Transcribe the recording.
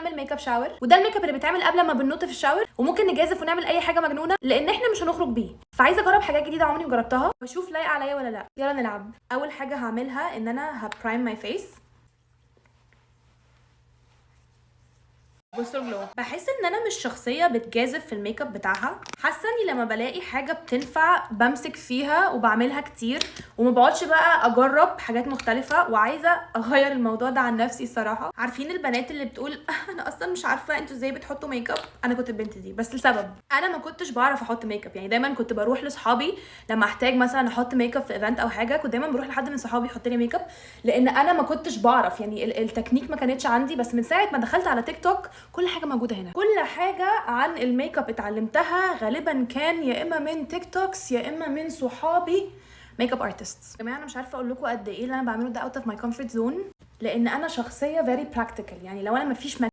نعمل makeup shower، وده الميك اب اللي بيتعمل قبل ما بننط في ال shower، وممكن نجازف ونعمل اي حاجة مجنونة لان احنا مش هنخرج بيه. فعايزه اجرب حاجات جديدة عمري ما جربتها واشوف لايقة عليا ولا لا. يلا نلعب. اول حاجة هعملها ان انا ه prime my face. بصوا ال glow. بحس ان انا مش شخصية بتجازف في الميك اب بتاعها، حاسه اني لما بلاقي حاجة بتنفع بمسك فيها وبعملها كتير وما بقعدش بقى اجرب حاجات مختلفة، وعايزه اغير الموضوع ده عن نفسي الصراحة. عارفين البنات اللي بتقول انا اصلا مش عارفه انتوا ازاي بتحطوا ميك اب؟ انا كنت البنت دي، بس لسبب انا ما كنتش بعرف احط ميك اب. يعني دايما كنت بروح لاصحابي لما احتاج مثلا احط ميك اب في event او حاجة، كنت دايما بروح لحد من صحابي يحط لي ميك اب لان انا ما كنتش بعرف، يعني التكنيك ما كانتش عندي. بس من ساعة ما دخلت على تيك توك كل حاجة موجودة هنا، كل حاجة عن الميك اب اتعلمتها غالبا كان يا اما من TikToks يا اما من صحابي makeup artist. يا جماعة انا مش عارفه اقول لكم قد ايه اللي انا بعمله ده out of my comfort zone، لان انا شخصية very practical. يعني لو انا مفيش